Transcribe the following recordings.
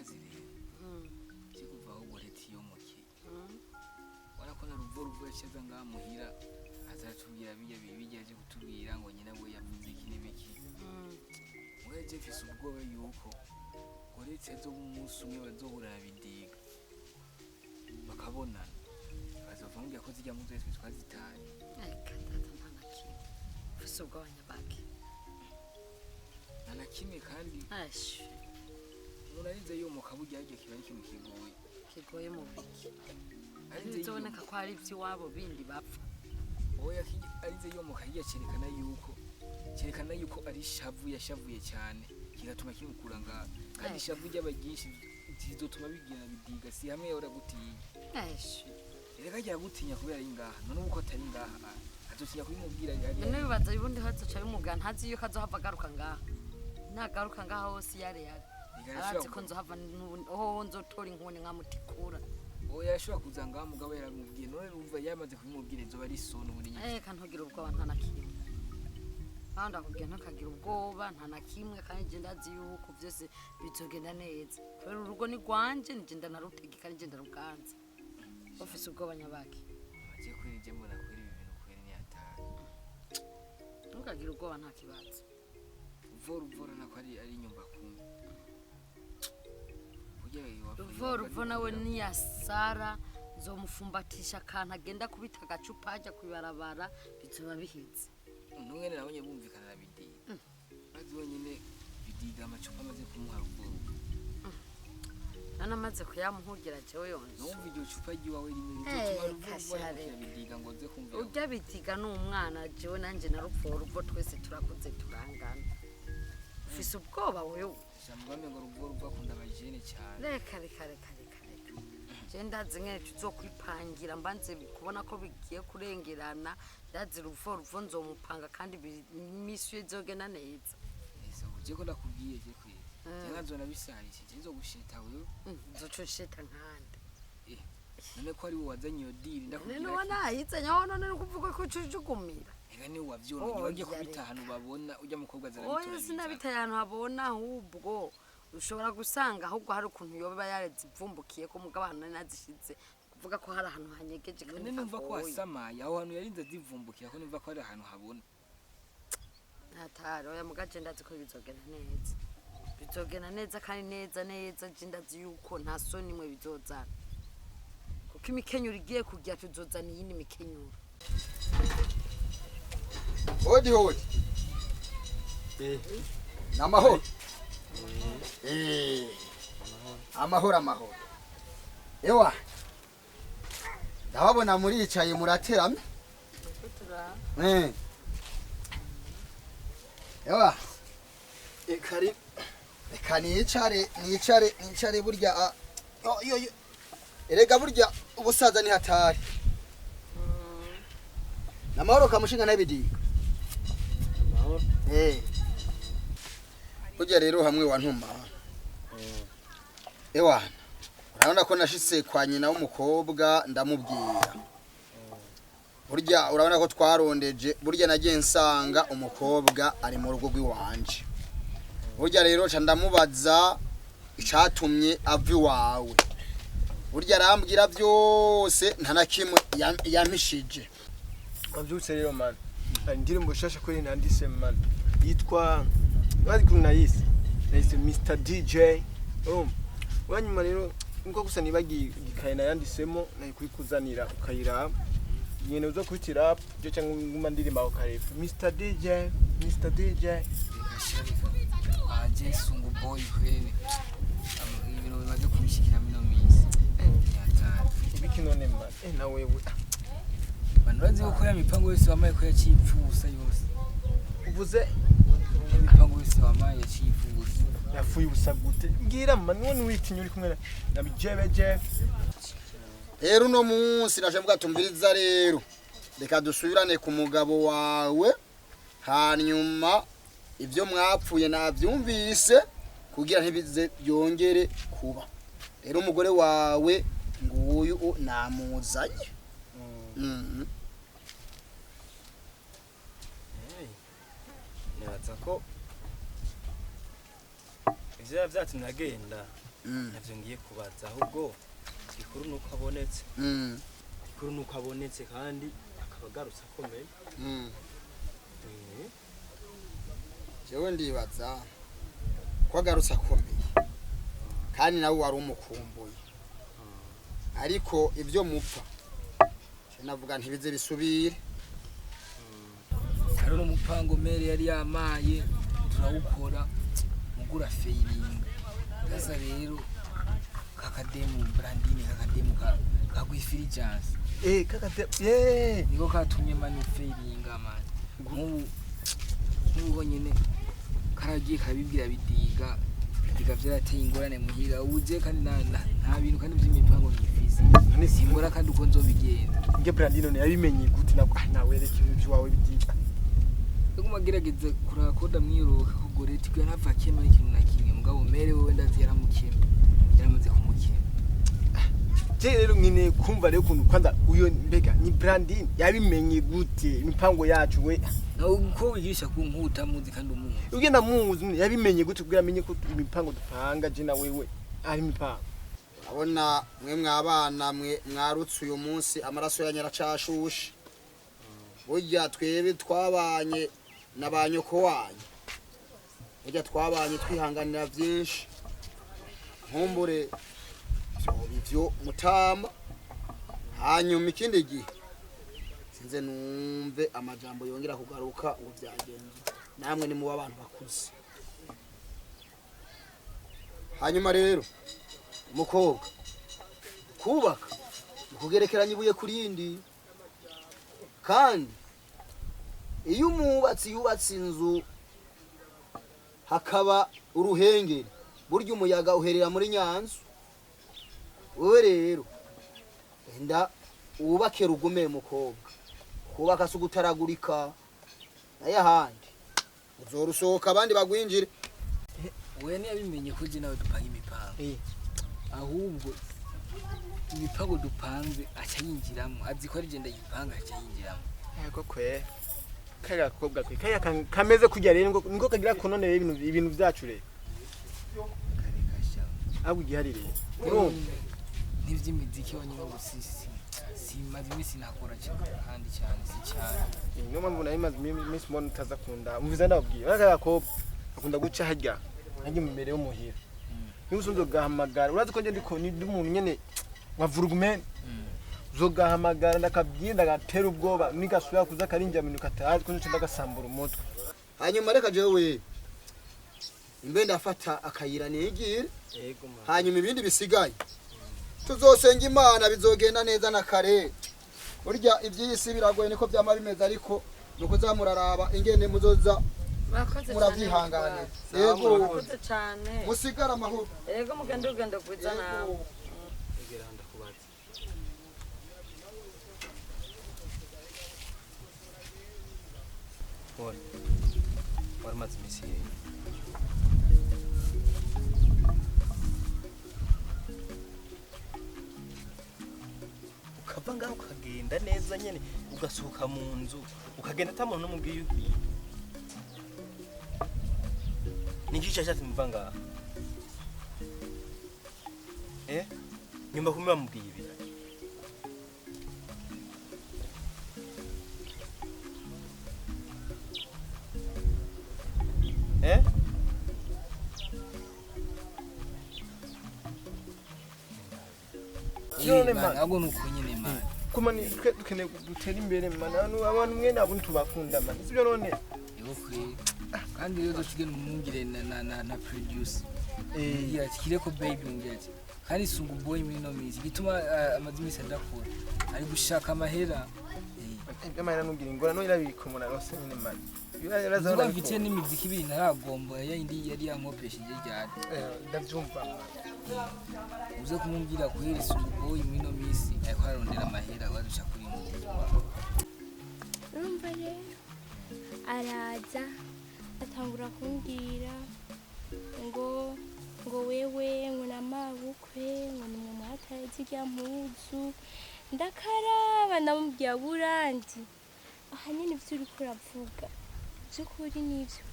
Urazi rero, je kuva aho Goreti yomokeye, ubona ko na Ruvo Ruvo yaciye ngaha muhira, aza aratubwira bijya bijya aje kutubwira ngo nyina we yavuze iki n'ibiki. Mugabo je mfise ubwoba yuko Goreti azoba umunsi umwe bazohura na Bidiga bakabonana, bazova bamubwira ko zirya mpuzu wese twazitaye. Reka data, nta na kimwe. Ufise ubwoba nyabaki? Nta na kimwe kandi. Ashi. Umuntu arinze yomoka burya, harya kiba ari ikintu kigoye. Kigoye mu biki? Arinze Ntibizoboneka ko hari ivy'iwabo bindi bapfa. Oya, arinze yomoka hirya cerekana yuko ari shavu yashavuye cyane, kigatuma kimukura ngaha kandi. Ishavu ryaba ryinshi zizotuma bigira Bidiga si hamwe yahora gutinya. Ashi. Reka ajya gutinya kubera ari ngaha. None ubu ko atari ngaha, azotinya kubimubwira ari None bibaza ubundi hazoca bimubwira, ntazi yuko azohava agaruka ngaha. Nagaruka ngaha hose yare yare. Arazi ko nzohava ho nzotora inkoni nkamutikura. Oya, arashobora kuza ngaha mugabo yaramubwiye. None urumva yamaze kubimubwira, izoba ari isoni ubundi nyine. Reka, ntugire ubwoba, nta na kimwe. Aho ndakubwira, ntukagira ubwoba, nta na kimwe. Kandi je ndazi yuko vyose bizogenda neza, kubera urugo ni rwanje, nije ndanarutegeka, nije ndaruganza. Ufise ubwoba nyabaki? Aje kweri, je mbona kweri ibi bintu kweri ni hatari. Ntukagira ubwoba, nta kibazo. Uvora uvora nako ari nyumba kumi kugira Ruvo Ruvo nawe niyasara nzomufumbatisha akantu, agenda kubita agacupa ajya kwibarabara, bizoba biheze. Ntumwene nabonye bumvikana na Bidiga, maze wenyine Bidiga amacupa amaze kumuha Ruvo. Nanamaze kuyamuhugira jewe yonze. Numva iryo cupa ry'iwawe rimwe rizotuma Ruvo Ruvo kasha. aramukira Bidiga ngo aze kumvira. Urya Bidiga ni umwana, jewe nanje na Rupfu Ruvo twese turakuze, turangana. Ufise ubwoba wewe? Jambo ngo Ruvo Ruvo akunda abajene cyane. Reka reka reka reka reka, je ndazi ngene tuzokwipangira. Mbanze kubona ko bigiye kurengerana, ndazi Ruvo Ruvo nzomupanga kandi imisi izogenda neza. Ese uje ko ndakubwiye, je kweri je nkazona bisarishe, je nzogusheta wewe. Nzoca nsheta nkande? None ko ari wowe wazanye iyo deal, ndakubwira. None wanayizanye aho, none ni ukuvuga ko ucujugumira? Ega niwe wavyononye. Oya, wagiye kubita reka. ahantu babona ujya mukobwa. Oya. Zarabitora. Sinabitaye ahantu habona, ahubwo ushobora gusanga ahubwo hari ukuntu yoba yarazivumbukiye ko, mugabo ahantu nari nazishize, kuvuga ko hari ahantu hanyegeje None kandi numva ko hagoye. wasamaye aho hantu yarinze azivumbukira, ko numva ko ari ahantu habona. Ntatari, oya, muga je ndazi ko bizogenda neza, bizogenda neza kandi neza neza. Je ndazi yuko nta soni imwe bizozana, kuko imikenyuro igiye kugira, tuzozana iyindi mikenyuro. Hodi hodi. Ni amahoro. Amahoro amahoro. Ewa. Ndababona muricaye murateramye. Ewa. Kari. Reka nicare nicare nicare burya yo yo yo. Erega burya ubusaza ni hatari. Namahoro kamushinga n'abidiga. Amahoro. Burya rero hamwe wantuma. Ewa. Urabona ko nashitse kwa nyina w'umukobwa ndamubwira. Burya urabona ko twarondeje, burya nagiye nsanga umukobwa ari mu rugo rw'iwanje. Burya rero ca ndamubaza icatumye ava iwawe. Burya arambwira byose, nta na kimwe yampishije. Wavyutse rero man, hari indirimbo shasha kuri nandise man, yitwa, bazi ukuntu nayise, nayise Mr DJ. Urumva uranyuma rero niko gusa nibagiye igikaye nayandisemo, nayikuzanira ukayiraba nyene uza kubita rap je cyangwa nguma ndirimba ako karefu Mr DJ, Mr DJ. Aje Sungu Boy kweli, ibintu bimaze kubishikira mino minsi ni hatari. Ibiki none man? Na wewe. Abantu bazi ko ya mipango yose wamaye ko yaciye ipfa yose. Uvuze? Ya mipango yose wamaye yaciye ipfa ubusa. Yafuye ubusa gute? Mbwira man, none witinya uri kumwe na bijebeje. Rero uno munsi naje mvuga, tumviriza rero, reka dusubirane ku mugabo wawe, hanyuma ibyo mwapfuye nabyumvise, kugira ntibize byongere kuba. Rero umugore wawe nguyu namuzanye. Nibaza ko ivyo biba vyatumye agenda. Navyo ngiye kubaza, ahubwo igikuru nuko abonetse. Igikuru nuko abonetse kandi akaba agarutse akomeye. Jewe ndibaza ko agarutse akomeye kandi nawe wari umukumbuye, ariko ibyo mupfa je navuga ntibize bisubire. Hari n'umupango mere yari yamaye turawukora mugura feyiringa. Sasa rero kakademu Brandine, kakademu kagwifirijanse. Kakate ye. Niko katumye mani feyiringa mani. Nk'ubu nyene karagiye karabibwira bidiga bidiga, vyarateye ingorane muhira uje kandi nta bintu kandi vy'imipango ngifise, simbora kandi uko nzobigenza. Nge Brandino ne yabimenye gute? Nabwo nawereka ibintu by'iwawe bidiga. Ndaguma gerageza kuraba ko ndamwiruka ko Goreti ko yarava akema n'ikintu na kimwe, mugabo mere wewe ndazi yaramukema, yaramaze kumukema. Je rero nkeneye kumva rero ukuntu kwanza uyo mbega ni Brandine yabimenye gute imipango yacu we? Nawe uko wigisha ku nkuta muzi kandi umuzi. Ugenda muzi nyene, yabimenye gute kugira amenye ko imipango dupanga je na wewe ari imipango? Urabona mwe mwabana mwe mwarutse uyu munsi, amaraso yanyu aracashushe. Burya twebwe twabanye na ba nyoko wanyu, burya twabanye twihanganira byinshi. Nkumbure vyoba ivyo mutama. Hanyuma ikindi gihe sinze numve amajambo yongera kugaruka ubu byagenze, namwe ni muba abantu bakuze. Hanyuma rero umukobwa kubaka ni ukugerekeranya ibuye ku rindi, kandi iyo umwubatsi yubatse inzu hakaba uruhengeri, burya umuyaga uherera muri nyanzu. Wowe rero enda wubake rugume mukobwa, kubaka si ugutaragurika, nayo ahandi uzorusohoka abandi bagwinjire. Oya, ntiyabimenye ko je nawe dupanga imipango. Ahubwo imipango dupanze aca yinjiramo, azi ko ari je ndayipanga, aca yinjiramo. Yego kwe, kariya gakobwa kwe kariya kameze kurya rero niko kagira kononera ibintu byacu rero. Kare kasha. Ahubwo igihari rero urumva n'ivy'imiziki wonyine ubu simaze iminsi ntakora kandi cyane si cyane. Niyo mpamvu nari maze iminsi mbona utaza kunda umviza, ndababwiye uriya gakobwa akunda guca harya harya imbere yo muhira, niba usunze ugahamagara urazi ko njye ndiko ndi umuntu nyene wa vurugumene, uzogahamagara ndakabwira ndagatera ubwoba nigasubira kuza karinjira mu bintu katazi ko nca ndagasambura umutwe. Hanyuma reka jewe imbe ndafata akayira nigire. Yego man. Hanyuma ibindi bisigaye tuzosenga Imana bizogenda neza na kare. Burya iby'iyi si biragoye, niko byama bimeze, ariko ni ukuza muraraba ingene muzoza Murakoze cyane. muravyihanganira. Mutware. Yego. Murakoze cyane. Musigare amahoro. Yego, mugende urugendo rwiza nawe. Yego. Egera ndakubaza. Wari wari umaze iminsi hehe? Ukava ngaho ukagenda neza nyene, ugasohoka mu nzu ukagenda ata muntu n'umubwiye ugiye. Ni iki cyashatse muva ngaha? Nyuma kumi bamubwiye ibi. None man. Ahubwo ni uko nyene man. Kuma ni twe dukeneye gutera imbere man, abantu mwe nabo ntitubakunda man, sibyo none? Yego kweri, kandi rero dushige umwungire na produce. Mbwira ati kireko baby, mbwira ati kandi sungu boy muri ino minsi igituma amaze iminsi adakora ari gushaka amahera. Iby'amahera ntugire ingorane, none irabika rose nyine man. Zuba mfite n'imiziki ibiri ntaragombora ya yindi yari yankopesheje ryari. Ndabyumva man. Uze kumubwira kweri sungu boy muri ino minsi ariko ararondera amahera waduca kuri muziki. Urumva rero araza atangura kumbwira ngo wewe ngo na mabukwe ngo nimwe mwataye zirya mpuzu. Ndakaraba ndamubwira burandi ahanini ivyo uriko uravuga vy'ukuri nivyo.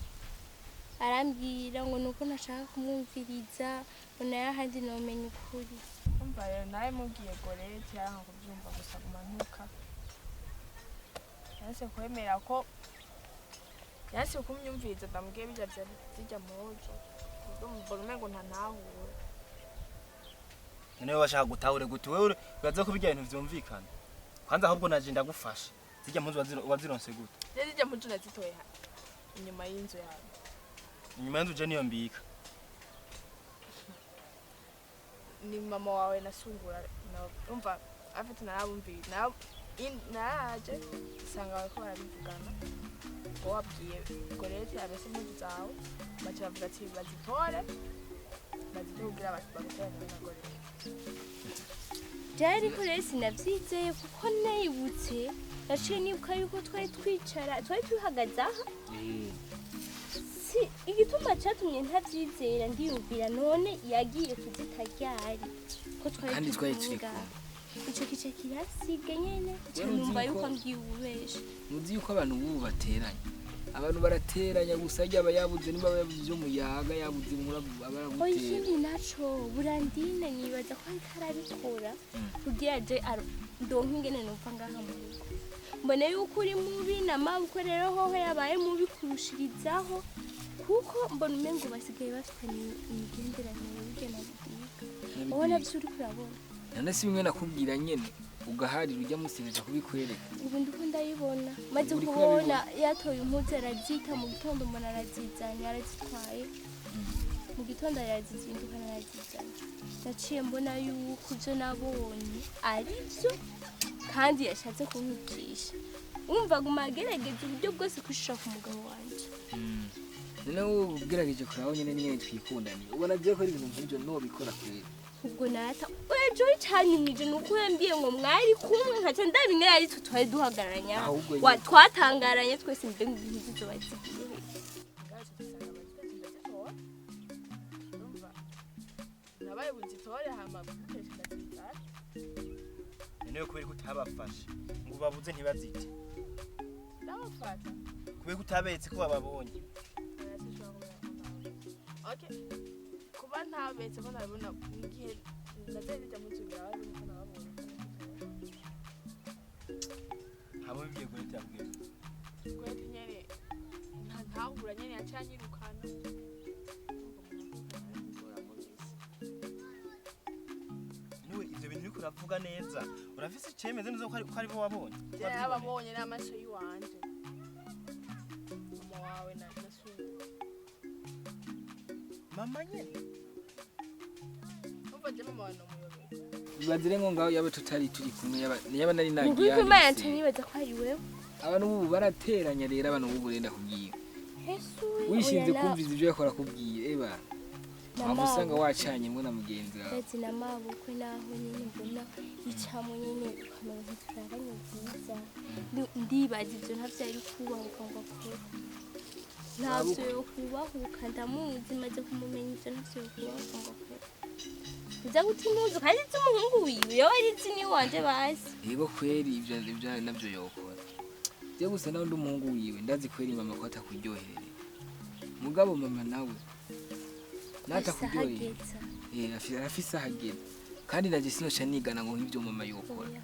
Arambwira ngo nuko ntashaka kumwumviriza, ngo nayo ahandi nomenya ukuri. Umva rero, nawe mubwiye Gorete yaranka kubyumva, gusa guma ntuka yanse kwemera ko yanse kumyumviriza. Ndamubwiye bijya zijya muzo, mbona umengo ntantahura. Noneho bashaka gutahure gute? Wewe uraza ko bijya ibintu vyumvikana kwanza, ahubwo naje ndagufasha. Zijya mpuzu wazironse gute? Rero zijya mpuzu nazitoye inyuma y'inzu yawe. Inyuma y'inzu je niyo mbika? Ni mama wawe nasungura umva afite narabumviye naraje nsanga bariko barabivugana ngo wabwiye Gorete abese impuzu zawe, baca bavuga ati bazitore, bazitore kugira baguteranye na Gorete. Byari ariko rero sinabyizeye kuko nayibutse, naciye nibuka yuko twari twicara, twari tuhagaze aha. Si igituma cyatumye ntabyizera, ndiyumvira none yagiye kuzita ryari ko twari Kandi twari turi turi kumwe ngaha? kumwe. Ico kica kirasiga nyene, nca Wari uzi numva yuko yuko- ambwiye ububesha. Muzi yuko abantu b'ubu bateranya, abantu barateranya gusa. Yaba yabuze, niba yabuze ibyo muyaga, yabuze inkuru aba Oya. aragutera. Ikindi naco, Burandine nibaza ko ariko arabikora kugira je ndonke ingene numva ngaha mu rugo, mbone yuko uri mubi na mabukwe. Rero hoho yabaye mubi kurushirizaho, kuko mbona umengo basigaye bafitanye imigenderanire burya na Bidiga. Wowe navyo uriko urabona? None si bimwe nakubwira nyene, ugaharira ujya musinza kubikwereka? Ubu ndiko ndayibona, maze Uriko kubona yatoye impuzu arazita mu gitondo, mbona arazizanye, arazitwaye mu gitondo, arazizindukana, arazizanye. Naciye mbona yuko ibyo nabonye ari byo, kandi yashatse kunyicisha. Wumva guma agerageza uburyo bwose kwishisha ku mugabo wanje. None wowe ugerageje kuraba nyene nyene twikundaniye, ubona byo ko ari ibintu nk'ibyo nobikora kweri? Ubwo nata ejo icanyumije ni uko yambwiye ngo mwari kumwe, nkaca ndabimwe ari twe twari duhagararanye aho. Ahubwo Wa nyene. Twatangaranye twese, mbe ngo impuzu zoba zigiye he? Ngarutse dusanga bazitse, ndazitora. Urumva nabaye buzitore, hama bukesha ndazitara. Noneho kubera ko utabafashe ngo ubabuze ntibazite? Ndabafata. Kubera ko utabetse ko bababonye? Sinshobora kumenya ko ntababonye. Okay, kuba ntabetse ko nabibona mu gihe nateye zijya mu nzu, biraba ko nababonye ko nazitora. Haba bibwiye Gorete, yakubwiye gute? Gorete nyene ntahura nyene, yaciye anyirukana. Urumva umuntu akwirukana bigora ngo bise. Niwe ivyo bintu uriko uravuga neza, urafise icemeze neza ko ari bo wabonye? Je narababonye n'amaso yiwanje, mama wawe na Nasungura. Mama nyene? Umva, je mama wawe nomuyobewe? Bibazire ngo ngaho yaba tutari turi kumwe, yaba nari Ni nagiye ukuri ahandi kw'Imana gusenga. nibaza ko ari wewe. Abantu b'ubu barateranya rero, abantu b'ubu rero ndakubwira. Hesu. Wishinze Oya, kumviza ibyo yakora akubwiye, eba na waba usanga mabukwe. wacanye mwe na mugenzi wawe. Ndazi na mabukwe naho nyene mbona icamo nyene ukamenya ntituraranye byiza. Ndibaza ivyo ntavyo ari kubahuka ngo akore, ntavyo yo kubahuka. Ndamuzi, maze kumumenya, ivyo ntavyo yo kubahuka ngo akore. Uza guta impuzu kandi izi umuhungu wiwe, yoba ari izi niwanje basi. Yego kweri, ivyo navyo yokora. Je gusa nawe ndi umuhungu wiwe, ndazi kweri mama ko atakuryoherere, mugabo mama nawe natakuryoherere. Ahageza. Eh, arafise ahagera, kandi naje sinoca nigana ngo nk'ivyo mama yokora, Oya.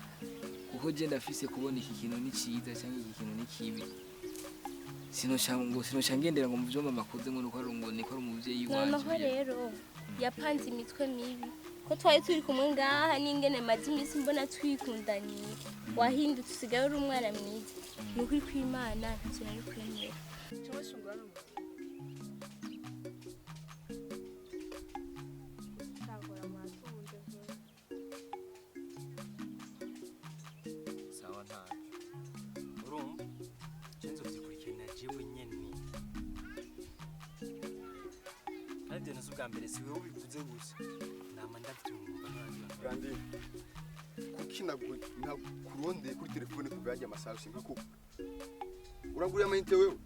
kuko je ndafise kubona iki kintu ni ciza canke iki kintu ni kibi. Sinoca ngo sinoca ngendera ngo mu vyo mama akoze ngo nuko ari ngo niko ari umuvyeyi wanje. Noneho rero yapanze imitwe mibi ko twari turi kumwe ngaha, n'ingene maze iminsi mbona twikundaniye, wahindutse, usigaye uri umwana mwiza. Ni ukuri kw'Imana ntavyo nari kwemera. Cyangwa Sungura n'umuntu cyakora muratunze vuba. Sawa, ntaco. Urumva je nzovyikurikirana jewe nyene, kandi ivyo ntuzi ubwa mbere, si wewe ubivuze gusa, nama ndavyumva n'abandi bantu. Brandine, kuki nakurondeye kuri telefone kuva yajya amasaha yose nkakubura? Uranguriye amayinite wewe?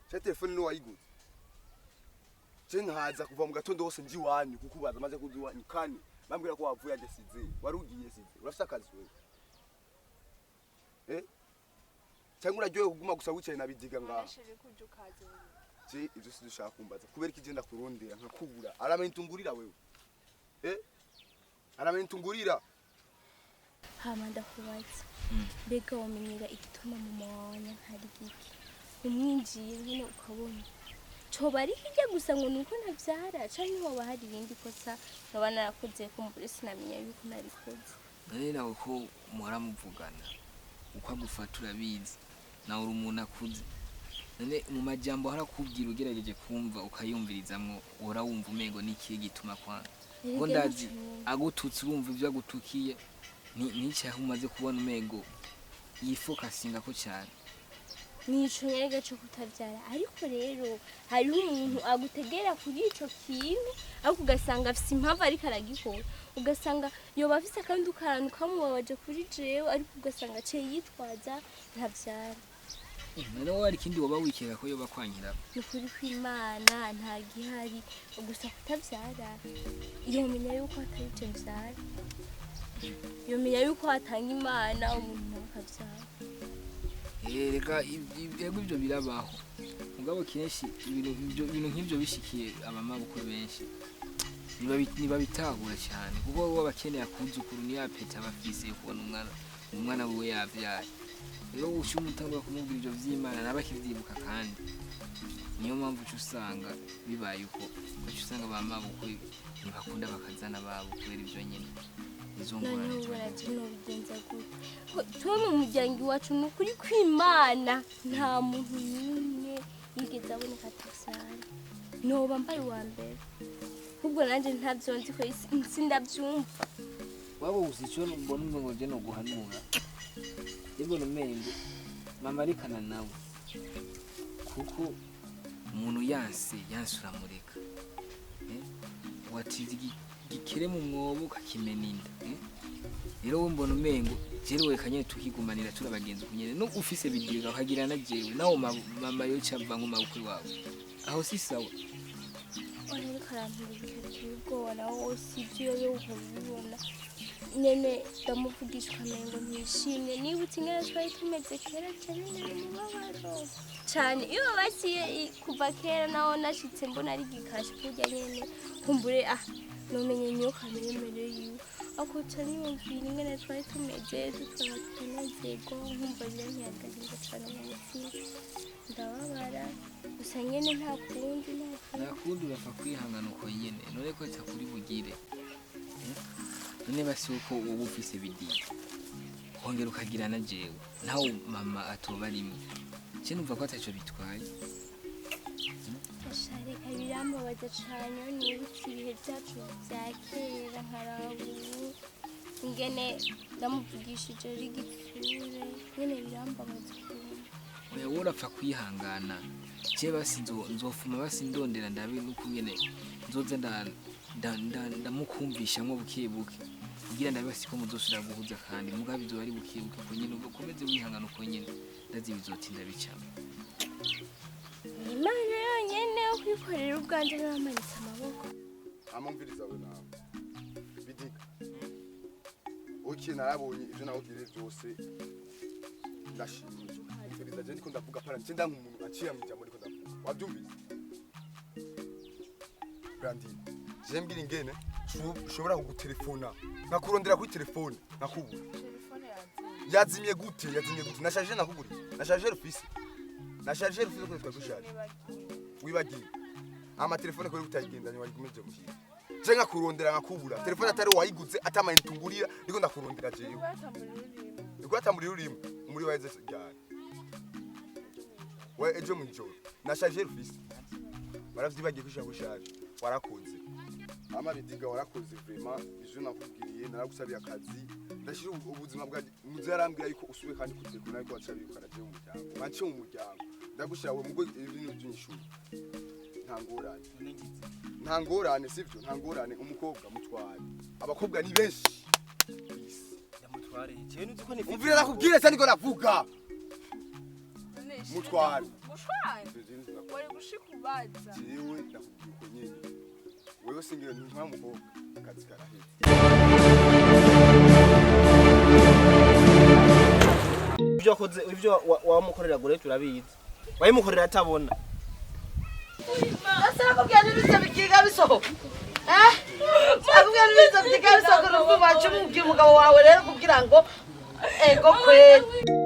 Cya telefone niwe wayiguze? Je nkaza kuva mu gatondo hose nji iwanyu kukubaza, maze kuza iwanyu kane bambwira ko wavuye ajya size, wari ugiye size. Urafise akazi wewe? Eh? Cyangwa uraryohewe kuguma gusa wicaye na Bidiga ngaha? Chéri, kujya ukaza ubu. Je ivyo sidushaka kumbaza. Kubera iki je ndakurondera nkakubura? Aramenya tungurira wewe. Eh? Aramenya tungurira. Hama ndakubaza, mbega wamenyera igituma mama wawe ntari giki umwinjiye nyine ukabona coba ari hirya gusa ngo nuko ntavyara, canke hoba hari irindi kosa noba narakoze kumbure sinamenya yuko narikoze? None nawe ko muhora muvugana, uko agufata urabizi, nawe uri umuntu akuze. None mu majambo harakubwira, ugerageje kumva ukayumvirizamwo, uhora wumva umengo n'ikihe gituma kwanga? Kuko ndazi agututse, urumva ibyo agutukiye ni n'icyaha umaze kubona umengo yifokasinga ko cyane. Nico nyerega co kutavyara, ariko rero hariho umuntu agutegera kuri ico kintu, ariko ugasanga afise impamvu ariko aragikora, ugasanga yoba afise akandi kantu kamubabaje kuri jewe, ariko ugasanga aciye yitwaza ntavyara. None wowe hari ikindi woba wikeka ko yoba kwankira? Ni ukuri kw'Imana nta gihari, gusa kutavyara. Yomenya yuko atari ico mvyara, yomenya yuko hatanga Imana, umuntu nawe akavyara. Reka ego ibyo birabaho, mugabo kenshi ibintu nk'ibyo bishikiye abamabukwe benshi ntibabitahura cyane, kuko bo bakeneye akuzukuru, niyo appétit aba afise yo kubona umwana wiwe yavyaye. Rero ushyira umutangura kumubwira ibyo vy'Imana nawe akivyibuka, kandi niyo mpamvu uca usanga bibaye uko, uca usanga ba mabukwe ntibakunda bakazana babo kubera ivyo nyene, izo ngorane. Noneho ziba. ubona nobigenza gute? Ko tuba mu muryango iwacu, ni ukuri kw'Imana nta muntu n'umwe yigeze aboneka atavyara, noba mbaye uwa mbere. Ahubwo nanjye ntabyo nzi ko sindabyumva. Waba uzi icyo mbona umengo je no guhanura, mbona umengo mama arikana nawe, kuko umuntu yanse yanse uramureka. Watize igikere mu mwobo ukakimena inda. Rero we mbona umengo jewe reka nyene tukigumanira turi abagenzi uku nyene, no ufise Bidiga ukagira na jewe nawe mama yoca ava nko mabukwe wawe, aho si sawa. Oya, ariko arampirika, biteye ubwoba nawe si ibyo yo ubibona nyene, ndamuvugisha ukamengo ntishimye. Nibutse ingene twari tumeze kera cyane, nari umubabaro cane iyo basiye kuva kera, naho nashitse mbona ari igikasha kurya nyene, kumbure nomenye niyo kamere yiwe, ako ca niyumvira ingene twari tumeze dutwara tukanezerwa, nkumva biranteye agahinda cane mu mutima, ndababara gusa nyene, nta kundi, nta kundi. Nta kundi, urapfa kwihangana uko nyene. None ko takuri bugire? Eh? None basi uko wowe ufise Bidiga kongera ukagira na jewe nawe mama atoba rimwe, je numva ko ataco bitwaye. Reka, birambabaza cane iyo nibutse ibihe byacu bya kera, nkaraba ubu ingene ndamuvugishije ari igitsure nyene, birambabaza ukuntu. Oya, wowe urapfa kwihangana. Je basi nzofuma basi ndondera ndabe n'ukungene nzoza ndamukumvishamwo buke buke, kugira ndabe basi ko muzosubira guhuza, kandi mugabo bizoba ari buke buke uko nyene. Ukomeze wihangana uko nyene, ndazi bizotinda bicamo. Imana yonyene yo kwikorera, ubwanje naramanitse amaboko. Amumviriza we nawe Bidiga. Okay, narabonye ibyo nawubwire byose, ndashimye. Umviriza, je ndiko ndavuga para nje ndanka umuntu aciye mu ijambo ndiko ndavuga, wabyumvise? Brandi, je mbwira ingene ushobora kugutelefona nkakurondera kuri telefone nkakubura. Telefone yazimye. Yazimye gute? Yazimye gute? Na chargeur nakuguriye, na chargeur ufise, na chargeur ufise ko twari kwishaje. Nibagiwe. Wibagiwe amatelefone kuri utayigendanye, wayigumeje muhira. Je nkakurondera nkakubura, telefone atari wayiguze, atama tungurira, ndiko ndakurondera jewe. Niko yatamurira urimo. Niko yatamurira urimo umuri waheze ryari we? Ejo mwijoro na chargeur ufise, waravyibagiye kwishira kuri charge. Warakoze ama Bidiga, warakoze vraiment. Ivyo nakubwiriye, naragusabiye akazi, ndashira ubuzima bwanjye muze. Yarambwira yuko usubiye kandi kutelefona, ariko waca birukana jewe mu muryango, bance mu muryango ndagushira we mugo ibintu by'inyishuri. Nta ngorane, nta ngorane, sivyo? Nta ngorane. Umukobwa mutware, abakobwa ni benshi kw'isi. Ndamutware jewe nuzi ko nifite. Umvira, nakubwire se, niko navuga. Mutware. Mutware. Wari gushika ubaza. Jewe ndakubwira uko nyene, wewe singira ntwa mukobwa, akazi karaheze. Ibyo wakoze, ibyo wamukorera gore turabizi, wabimukorera atabona. Ese nakubwira n'ibiza bikiga bisohoka. Eh? Nakubwira n'ibiza bikiga bisohoka, urumva wacu umubwira umugabo wawe rero kugira ngo ego kweli.